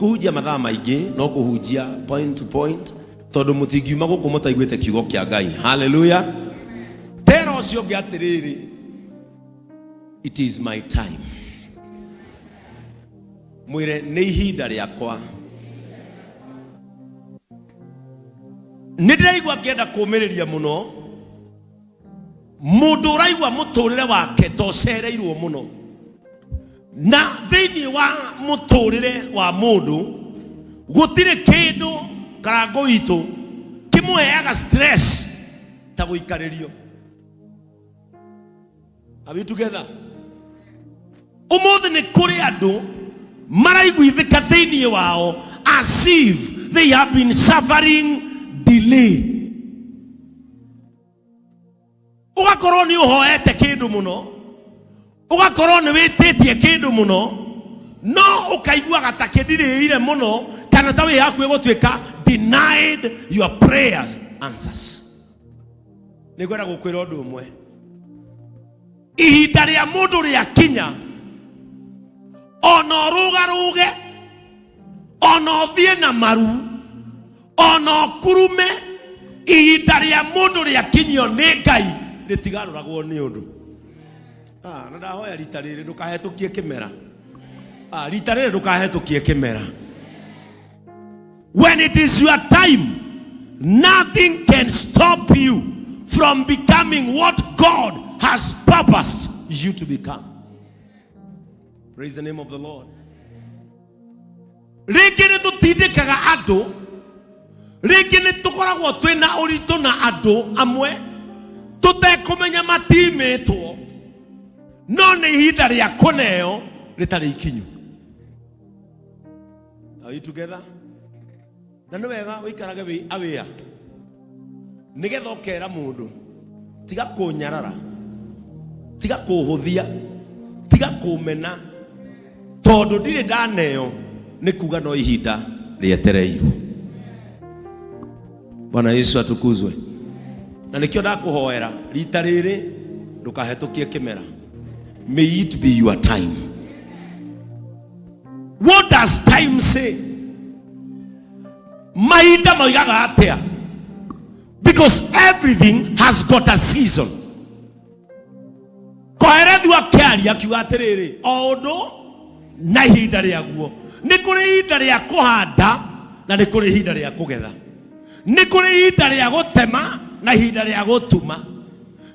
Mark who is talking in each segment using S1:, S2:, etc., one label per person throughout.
S1: Ndikũhunjia mathaa maingĩ, no kũhunjia point to point, tondũ mũtingiuma gũkũ mũtaiguĩte kiugo kĩa Ngai. Haleluya! Tera ũcio ũngĩ atĩrĩrĩ, it is my time. Mwĩre nĩ ihinda rĩakwa. Nĩ ndĩraigua ngĩenda kũũmĩrĩria mũno mũndũ ũraigua mũtũrĩre wake ta ũcereirwo mũno. Na thĩinĩ wa mũtũrĩre wa mũndũ gũtirĩ kĩndũ karango witũ kĩmũheaga stress ta gũikarĩrio. Are we together? Ũmũthĩ nĩ kũrĩ andũ maraiguithĩka thĩinĩ wao as if they have been suffering delay. Ũgakorwo nĩ ũhoete kĩndũ mũno, ũgakorwo nĩ wĩtĩtie kĩndũ mũno, no ũkaiguaga ta kĩndirĩire mũno, kana ta wĩ hakuhĩ gũtuĩka denied your prayer answers. Nĩ ngwenda gũkwĩra ũndũ ũmwe, ihinda rĩa mũndũ rĩakinya, ona ũrũgarũge, ona ũthiĩ na maru, ona ũkurume, ihinda rĩa mũndũ rĩakinyio nĩ Ngai rĩtigarũragwo nĩ ũndũ. Na ndahoya rita rĩrĩ ndũkahetũkie kĩmera. Rita rĩrĩ ndũkahetũkie kĩmera. When it is your time, nothing can stop you from becoming what God has purposed you to become. Praise the name of the Lord. Rĩngĩ nĩ tũtindĩkaga andũ, rĩngĩ nĩ tũkoragwo twĩna ũritũ na andũ amwe tũtekũmenya matimĩtwo, no nĩ ihinda rĩa kũneo rĩtarĩ ikinyu. Are you together? Na nĩ wega ũikarage wĩ aware, nĩgetha ũkera mũndũ tiga kũnyarara, tiga kũhũthia, tiga kũmena, tondũ ndirĩ ndaneo, nĩ kuga no ihinda rĩetereirwo. Bwana Yesu atukuzwe. Na nĩkĩo ndakũhoera rita rĩrĩ ndũkahetũkie kĩmera. May it be your time. What does time say? Mahinda moigaga atĩa? Because everything has got a season. Koherethu akĩaria akiuga atĩrĩrĩ, o ũndũ na ihinda rĩaguo. Nĩ kũrĩ ihinda rĩa kũhanda na nĩ kũrĩ ihinda rĩa kũgetha. Nĩ kũrĩ ihinda rĩa gũtema na ihinda rĩa gũtuma.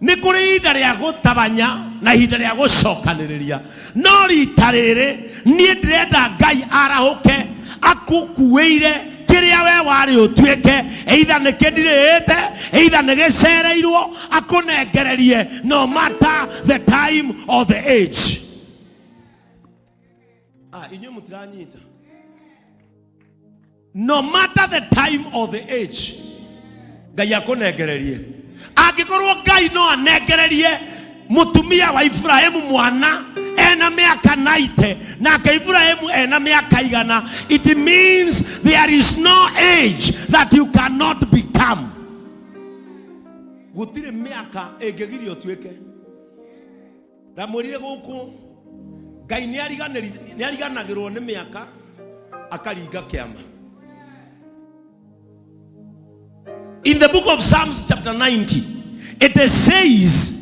S1: Nĩ kũrĩ ihinda rĩa gũtabanya na ihinda rĩa gũcokanĩrĩria. No rita rĩrĩ niĩ ndĩrenda Ngai arahũke akũkuĩire kĩrĩa we warĩ ũtuĩke, either nĩ kĩndirĩte, either nĩ gĩcereirwo, akũnengererie no matter the time or the age. Inyuĩ mũtiranyita. No matter the time or the age, Ngai akũnengererie. Angĩkorwo Ngai no anengererie mũtumia wa Ibrahimu mwana ena mĩaka 90, nake Ibrahimu ena mĩaka 100, it means there is no age that you cannot become. Gũtirĩ mĩaka ĩngĩgiria ũtuĩke. Ndamwĩrire gũkũ Ngai nĩ ariganagĩrwo nĩ mĩaka akaringa kĩama. In the book of Psalms chapter 90, it says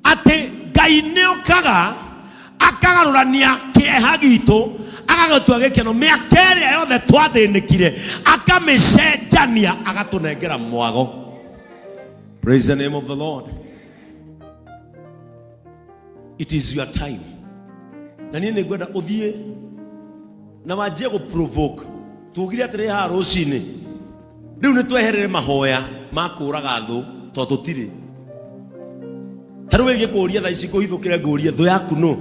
S1: atĩ Ngai nĩ okaga akagarũrania kĩeha gitũ agagĩtua gĩkeno. Mĩaka ĩrĩa yothe twathĩnĩkire akamĩcenjania agatũnengera mwago. Praise the name of the Lord. It is your time. Na niĩ nĩ ngwenda ũthiĩ na wanjie gũ provoke. Tugire atĩrĩ haha rũcinĩ, rĩu nĩ tweherere mahoya ma kũraga thũ, tondũ tũtirĩ. Ta rĩu ĩngĩkũria thaa ici ngũhithũkĩre ngũrie thũ yaku nũ,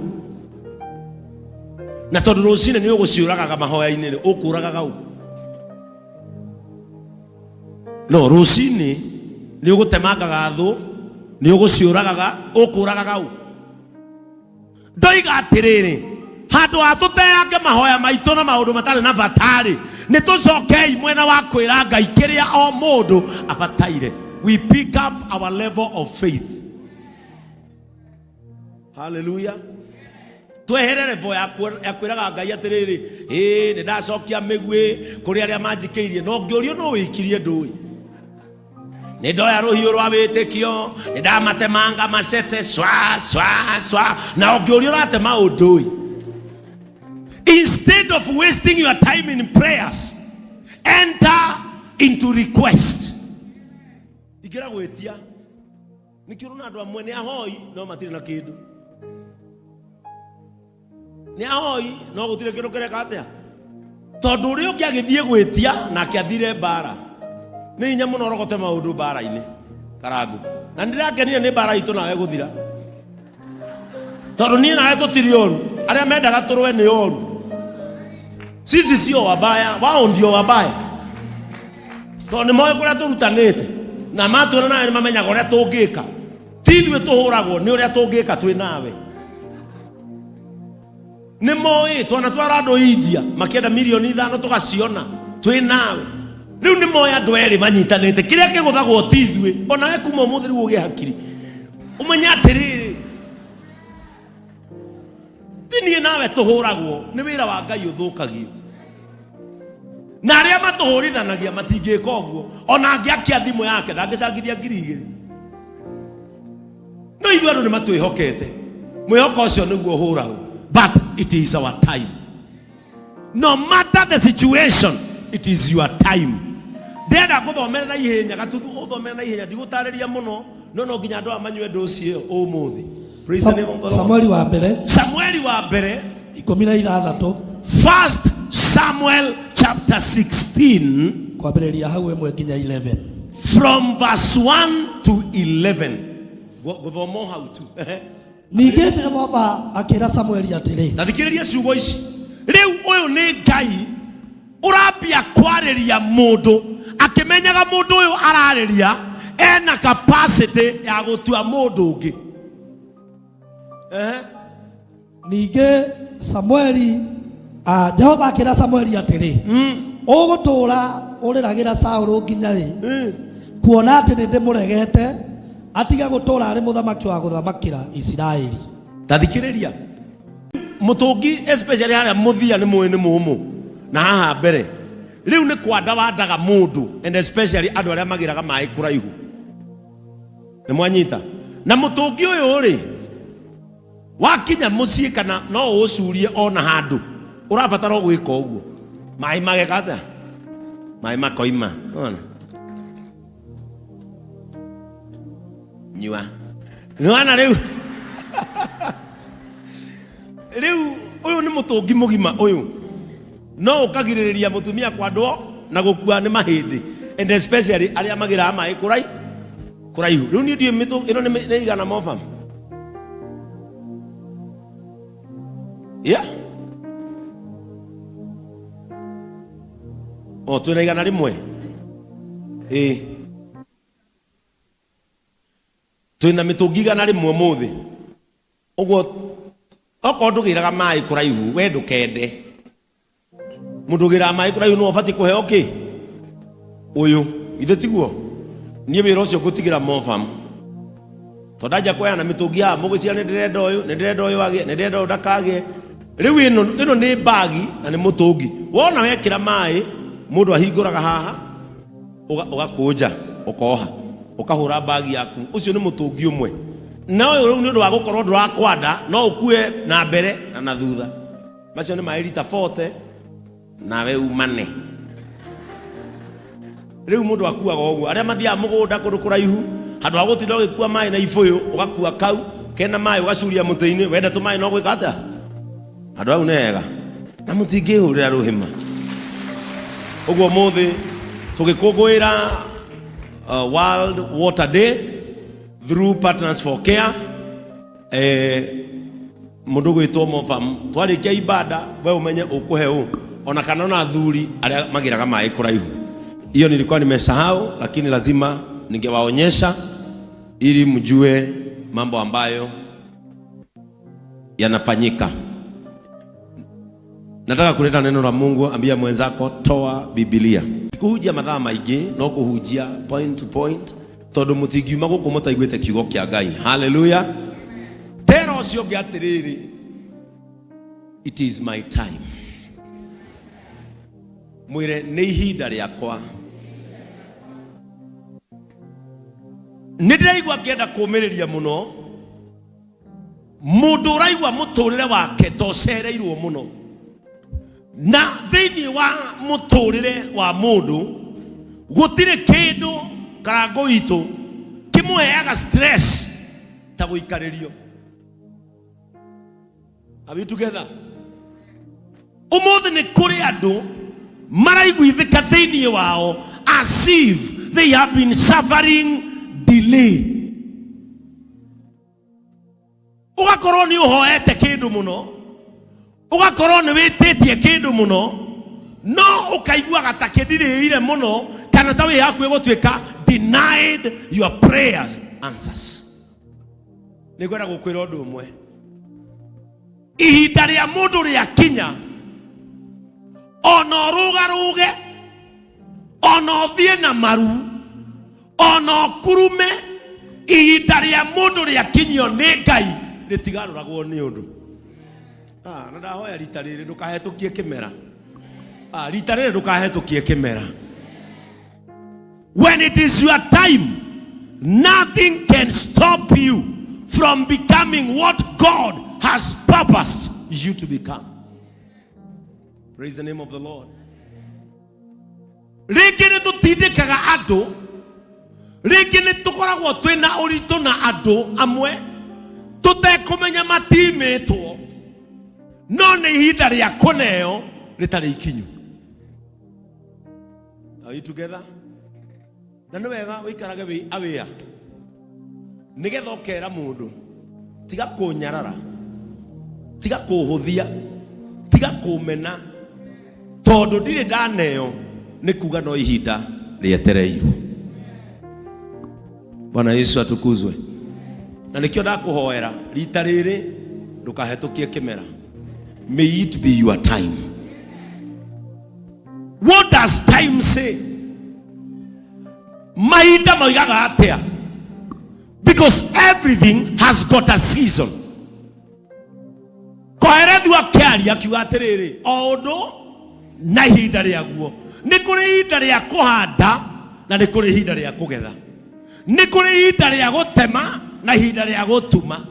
S1: na tondũ rũcinĩ nĩ ũgũciũragaga mahoya-inĩ rĩ, ũkũragaga ũ? No rũcinĩ nĩ ũgũtemangaga thũ, nĩ ũgũciũragaga, ũkũragaga ũ? Ndoiga atĩrĩrĩ, handũ ha tũteange mahoya maitũ na maũndũ matarĩ na bata-rĩ, nĩ tũcokei mwena wa kwĩra Ngai kĩrĩa o mũndũ abataire. We pick up our level of faith. Hallelujah. Twehere level ya kwĩraga Ngai atĩrĩrĩ, ĩĩ nĩ ndacokia mĩguĩ kũrĩ arĩa manjikĩirie, no ngĩũrio no wĩikirie ndũĩ. Nĩ ndoya rũhiũ rwa wĩtĩkio, nĩ ndamatemanga macete cwa cwa cwa, na ũngĩũrio ũratema ũndũĩ. Instead of wasting your time in prayers, enter into request. Ingĩra gwĩtia. Nĩkĩo ũrona andũ amwe nĩ ahoi no matirĩ na kĩndũ. Nĩ ahoi no gũtirĩ kĩndũ kĩreka atĩa. Tondũ ũrĩa ũngĩ agĩthiĩ gwĩtia nake athire mbara. Nĩ hinya mũno ũrogote maũndũ mbara-inĩ. Karangu. Na nĩndĩrakenire nĩ mbara itũ nawe gũthira. Tondũ niĩ nawe tũtirĩ oru. Arĩa mendaga tũrũe nĩ oru. Sisi sio wabaya, wao ndio wabaya. Tondũ nĩ moĩ kũrĩa tũrutanĩte na matuona nawe nĩ mamenyaga ũrĩa tũngĩka. Ti ithuĩ tũhũragwo nĩ ũrĩa tũngĩka twĩ nawe. Nĩ moĩ twanatwara andũ India makĩenda mirioni 5 tũgaciona twĩ nawe. Rĩu nĩ moĩ andũ erĩ manyitanĩte kĩrĩa kĩgũthagwo ti ithuĩ. Onawe kuma ũmũthĩ rĩu ũgĩe hakiri ũmenye atĩrĩrĩ, ti niĩ nawe tũhũragwo, nĩ wĩra wa Ngai ũthũkagio. Na arĩa matũhũrithanagia matingĩka ũguo. Ona angĩakia thimũ yake ndangĩcangithia 2000. No ithuĩ andũ nĩ matwĩhokete, mwĩhoko ũcio nĩguo ũhũragwo. But it is our time. No matter the situation, it is your time. Ndĩrenda ngũthomere na ihenya, gatuthu ũthomere na ihenya, ndigũtarĩria mũno, no no nginya andũ aya manyue ndũci ĩyo ũmũthĩ. Praise the name of the Lord.
S2: Samueli wa mbere
S1: Samueli wa mbere
S2: 16
S1: First Samuel chapter 16
S2: kwambĩrĩria hau 1 nginya 11.
S1: From verse 1 to 11. Gũthoma o hau tu.
S2: Ningĩ Jehova akĩra Samueli atĩrĩ,
S1: Na thikĩrĩria ciugo ici. Rĩu ũyũ nĩ Ngai ũrambia kwarĩria mũndũ akĩmenyaga mũndũ ũyũ ararĩria ena capacity ya gũtua mũndũ ũngĩ.
S2: Ningĩ Samueli, Jehova akĩra Samueli atĩrĩ, ũgũtũũra ũrĩragĩra Saũlũ nginya rĩ? Kuona atĩ nĩndĩmũregete atige gũtũũra arĩ mũthamaki wa gũthamakĩra Isiraeli.
S1: Ta thikĩrĩria mũtũngi especially harĩa mũthia nĩ mũĩ nĩ mũmũ na haha mbere rĩu nĩ kwanda wandaga mũndũ, and especially andũ arĩa magĩraga maĩ kũraihu. Nĩ mwanyita? Na mũtũngi ũyũ rĩ, wakinya mũciĩ kana no ũũcurie ona handũ ũrabatara gwĩka ũguo, maĩ mageka atĩa? Maĩ makoima. Nĩwona? Nyua. Nĩwona rĩu? Rĩu ũyũ nĩ mũtũngi mũgima ũyũ. No ũkagirĩrĩria mũtumia kwandwo na gũkua nĩ mahĩndĩ, and especially arĩa magĩraga maĩ kũraihu. Rĩu niĩ ndiũĩ mĩtũ ĩno nĩ igana mofa. Yeah. O twĩna 100. Ĩĩ. Twĩna mĩtũngi 100 ũmũthĩ. Ũguo okorwo ndũgĩraga maĩ kũraihu, we ndũkende. Mũndũ ũgĩraga maĩ kũraihu nĩwe ũbatiĩ kũheo kĩ? Ũyũ. Ithe tiguo? Niĩ wĩra ũcio ngũtigĩra Mofam. Tondũ ndanjia kũheana mĩtũngi haha, mũgwĩciria nĩ ndĩrenda ũyũ, nĩ ndĩrenda ũyũ agĩe, nĩ ndĩrenda ũyũ ndakagĩe. Rĩu ĩno nĩ mbagi na nĩ mũtũngi. Wona wekĩra maĩ, mũndũ ahingũraga haha, ũgakũnja, ũkoha, ũkahũra mbagi yaku. Ũcio nĩ mũtũngi ũmwe. Na ũyũ rĩu nĩ ũndũ wa gũkorwo ndũrakwanda, no ũkue na mbere na na thutha. Macio nĩ maĩ rita 40, nawe umane. Rĩu mũndũ akuaga ũguo. Arĩa mathiaga mũgũnda kũndũ kũraihu, handũ ha gũtinda ũgĩkua maĩ na ibũyũ, ũgakua kau kena maĩ ũgacuria mũtĩ-inĩ, wenda tũmaĩ no gwĩka atĩa? Handũ hau nĩ hega. Na mũtingĩhũrĩra rũhĩma. Ũguo ũmũthĩ tũgĩkũngũĩra, World Water Day through Partners for Care, mũndũ gwĩtwo Mofam, twarĩkia ibada we ũmenye ũkũhe ũ, ona kana ona athuri arĩa magĩraga maĩ kũraihu. Hiyo nilikuwa nimesahau, lakini lazima ningewaonyesha ili mjue mambo ambayo yanafanyika. Nataka kuleta neno la Mungu. Ambia mwenzako toa Biblia. Kuhunjia mathaa maingĩ no kũhunjia point to point, tondũ mũtingiuma gũkũ mũtaiguĩte kiugo kĩa Ngai. Hallelujah. Tera ũcio ũngĩ atĩrĩrĩ, It is my time. Mwĩre nĩ ihinda rĩakwa. Nĩ ndĩraigua ngĩenda kũũmĩrĩria mũno mũndũ ũraigua mũtũrĩre wake ta ũcereirwo mũno. Na thĩinĩ wa mũtũrĩre wa mũndũ gũtirĩ kĩndũ karango witũ kĩmũheaga stress ta gũikarĩrio. Are we together? Ũmũthĩ nĩ kũrĩ andũ maraiguithĩka thĩinĩ wao as if they have been suffering delay. Ũgakorwo nĩ ũhoete kĩndũ mũno, ũgakorwo nĩ wĩtĩtie kĩndũ mũno, no ũkaiguaga ta kĩndirĩire mũno kana ta wĩ hakuhĩ gũtuĩka denied your prayers answers. Nĩ ngwenda gũkwĩra ũndũ ũmwe, ihinda rĩa mũndũ rĩakinya, ona ũrũgarũge, ona ũthiĩ na maru, ona ũkurume, ihinda rĩa mũndũ rĩakinyio nĩ Ngai rĩtigarũragwo nĩ ũndũ. Ah, na ndahoya rita rĩrĩ ndũkahetũkie kĩmera. Ah, rita rĩrĩ ndũkahetũkie kĩmera. When it is your time, nothing can stop you from becoming what God has purposed you to become. Praise the name of the Lord. Rĩngĩ nĩ tũtindĩkaga andũ, rĩngĩ nĩ tũkoragwo twĩ na ũritũ na andũ amwe tũtekũmenya matimĩtwo, no nĩ ihinda rĩa kũneo rĩtarĩ ikinyu. Are you together? Na nĩ wega ũikarage wĩ aware nĩgetha ũkera mũndũ tiga kũnyarara, tiga kũhũthia, tiga kũmena, tondũ ndirĩ ndaneo nĩ kuga no ihinda rĩetereirwo. Bwana Yesu atukuzwe. Na nĩkĩo ndakũhoera rita rĩrĩ ndũkahetũkie kĩmera. May it be your time. What does time say? Mahinda moigaga atĩa? Because everything has got a season. Koherethu akĩaria akiuga atĩrĩrĩ, o ũndũ na ihinda rĩaguo. Nĩ kũrĩ ihinda rĩa kũhanda na nĩ kũrĩ ihinda rĩa kũgetha. Nĩ kũrĩ ihinda rĩa gũtema na ihinda rĩa gũtuma.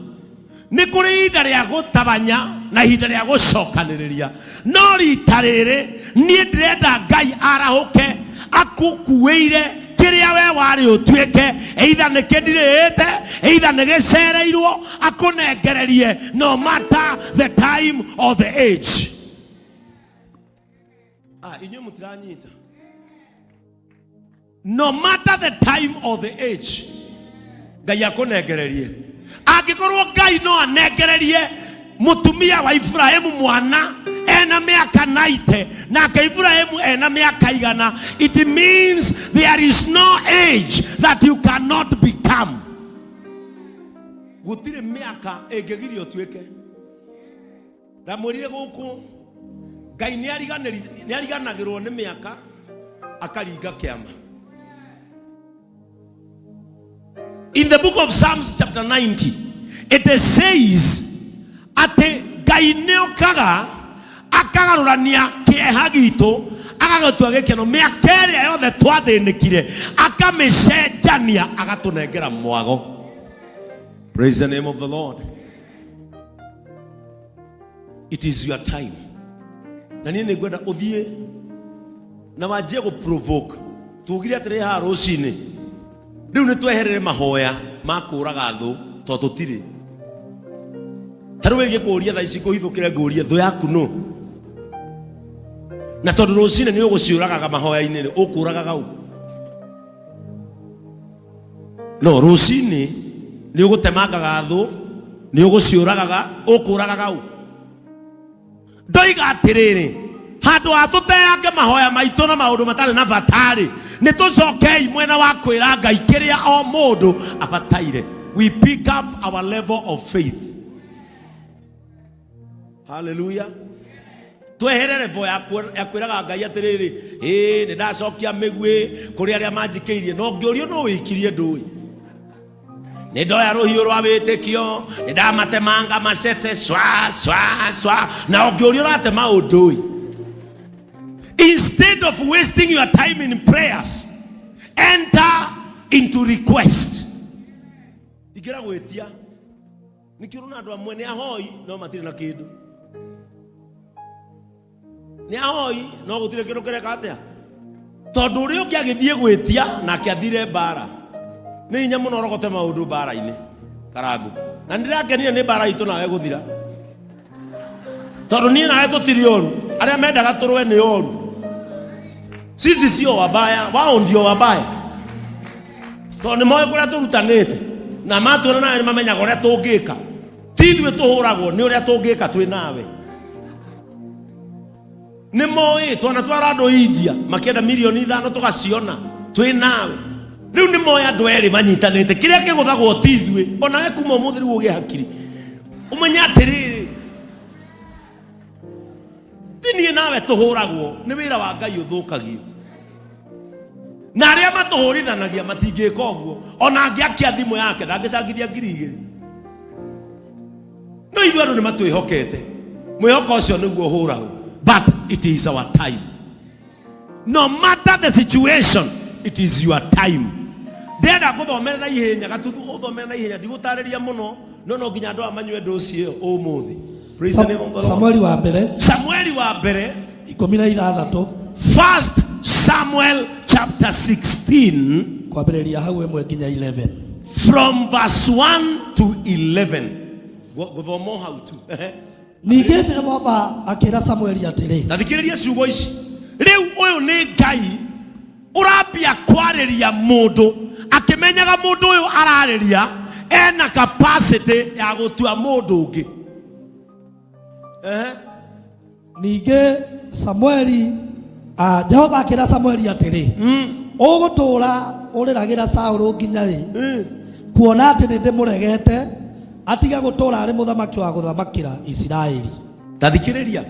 S1: Nĩ kũrĩ ihinda rĩa gũtabanya na ihinda rĩa gũcokanĩrĩria. No rita rĩrĩ niĩ ndĩrenda Ngai arahũke akũkuĩire kĩrĩa we warĩ ũtuĩke, either nĩ kĩndirĩte, either nĩ gĩcereirwo, akũnengererie no matter the time or the age. Ah, inyuĩ mũtiranyita. No matter the time or the age, Ngai akũnengererie. Angĩkorwo Ngai no anengererie mũtumia wa Ibrahimu mwana ena mĩaka 90 nake Ibrahimu ena mĩaka igana, it means there is no age that you cannot become. Gũtirĩ mĩaka ĩngĩgiria ũtuĩke. Ndamwĩrire gũkũ Ngai nĩ ariganagĩrwo nĩ mĩaka akaringa kĩama. In the book of Psalms chapter 90, it says atĩ Ngai nĩ okaga akagarũrania kĩeha gitũ agagĩtua gĩkeno, mĩaka ĩrĩa yothe twathĩnĩkire akamĩcenjania agatũnengera mwago. Praise the name of the Lord. It is your time. Na niĩ nĩ ngwenda ũthiĩ na wanjie gũ provoke. Tugire atĩrĩ haha rũcinĩ, rĩu nĩ tweherere mahoya ma kũraga thũ tondũ tũtirĩ. Ta rĩu ĩngĩkũria thaa ici ngũhithũkĩre ngũrie thũ yaku nũ, na tondũ rũcinĩ nĩ ũgũciũragaga mahoya-inĩ rĩ, ũkũragaga ũ? No rũcinĩ nĩ ũgũtemangaga thũ, nĩ ũgũciũragaga, ũkũragaga ũ? Ndoiga atĩrĩrĩ, handũ ha tũteange mahoya maitũ na maũndũ matarĩ na bata-rĩ, nĩ tũcokei mwena wa kwĩra Ngai kĩrĩa o mũndũ abataire. We pick up our level of faith. Hallelujah. Twehere level ya kwĩraga Ngai atĩrĩrĩ, ĩĩ nĩ ndacokia mĩguĩ kũrĩ arĩa manjikĩirie, no ngĩũrio no wĩikirie ndũĩ. Nĩ ndoya rũhiũ rwa wĩtĩkio, nĩ ndamatemanga macete cwa cwa cwa, na ũngĩũria ũratema ũndũ ĩ. Instead of wasting your time in prayers, enter into request. Ingĩra gwĩtia. Nĩkĩo ũrona andũ amwe nĩ ahoi no matirĩ na kĩndũ. Nĩ ahoi no gũtirĩ kĩndũ kĩreka atĩa. Tondũ ũrĩa ũngĩ agĩthiĩ gwĩtia nake athire mbara. Nĩ hinya mũno ũrogote maũndũ mbara-inĩ. Karangu. Na nĩndĩrakenire nĩ mbara itũ nawe gũthira. Tondũ niĩ nawe tũtirĩ oru. Arĩa mendaga tũrũe nĩ oru. Sisi sio wabaya, wao ndio wabaya. Tondũ nĩ moĩ kũrĩa tũrutanĩte. Na matuona nawe nĩ mamenyaga ũrĩa tũngĩka. Ti ithuĩ tũhũragwo nĩ ũrĩa tũngĩka twĩ nawe. Nĩ moĩ twanatwara andũ India makĩenda mirioni 5 tũgaciona twĩ nawe. Rĩu nĩ moĩ andũ erĩ manyitanĩte. Kĩrĩa kĩgũthagwo ti ithuĩ. Onawe kuma ũmũthĩ rĩu ũgĩe hakiri. Ũmenye atĩrĩrĩ, ti niĩ nawe tũhũragwo, nĩ wĩra wa Ngai ũthũkagio. Na arĩa matũhũrithanagia matingĩka ũguo. Ona angĩakia thimũ yake ndangĩcangithia 2000. No ithuĩ andũ nĩ matwĩhokete. Mwĩhoko ũcio nĩguo ũhũragwo. But it is our time. No matter the situation, it is your time. Ndĩrenda ngũthomere na ihenya, gatuthu ũthomere na ihenya, ndigũtarĩria mũno, no no nginya andũ aya manyue ndũci ĩyo ũmũthĩ. Praise the name of the Lord.
S2: Samueli wa mbere
S1: Samueli wa mbere,
S2: 16
S1: First Samuel chapter 16
S2: kwambĩrĩria hau 1 nginya 11.
S1: from verse 1 to 11. Gũthoma o hau tu.
S2: Ningĩ Jehova akĩra Samueli atĩrĩ,
S1: Na thikĩrĩria ciugo ici. Rĩu ũyũ nĩ Ngai ũrambia kwarĩria mũndũ akĩmenyaga mũndũ ũyũ ararĩria ena capacity ya gũtua mũndũ ũngĩ.
S2: Ningĩ Samueli, Jehova akĩra Samueli atĩrĩ, ũgũtũũra ũrĩragĩra Saũlũ nginya rĩ? Kuona atĩ nĩndĩmũregete atige gũtũũra arĩ mũthamaki wa gũthamakĩra Isiraeli.
S1: Ta thikĩrĩria.